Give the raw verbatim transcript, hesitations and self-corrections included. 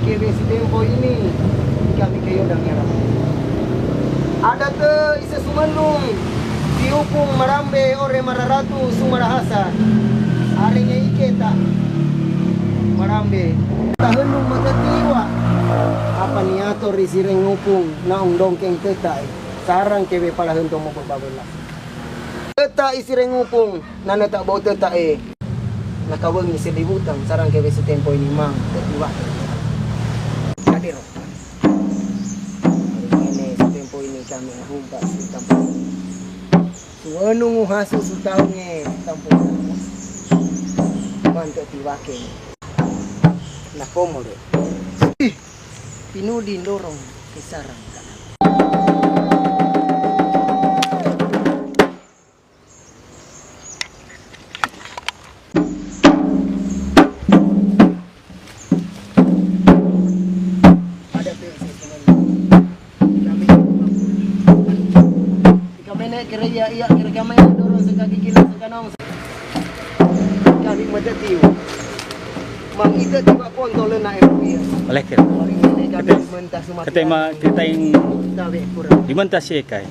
Kebe si tempo ini kami ke yoda ngera. Ada te ise sumendung, si upung marambe ore mararatu sumarahasa. Arenge ike ta marambe. Tahendung matetiwa. Apa niato ri sireng upung naung dongkeng tetae. Sarang kebe pala hento mo babela. Teta isi rengupung, nana tak bau teta e. Nakawengi sedih butang, sarang kebe setempo ini mang, tetiwa. Kadero. Ini setempo ini kami rumpa si tampo. Suwenu nguhasu sutaunge tampo. Mantap tiwake. Nakomore. Ih, pinudi ndorong ke sarang kanan. Ada pe. Kami ne kere iya, iya, kere kami ne dorong sekaki kilo sekanong. Kami mata tiu. Mang ita tiba pon tole na M P ya. Oleh kira. Kami ne kami Kete, mentah suma kete ma, kete yang tabe kurang. Di mana sih kai?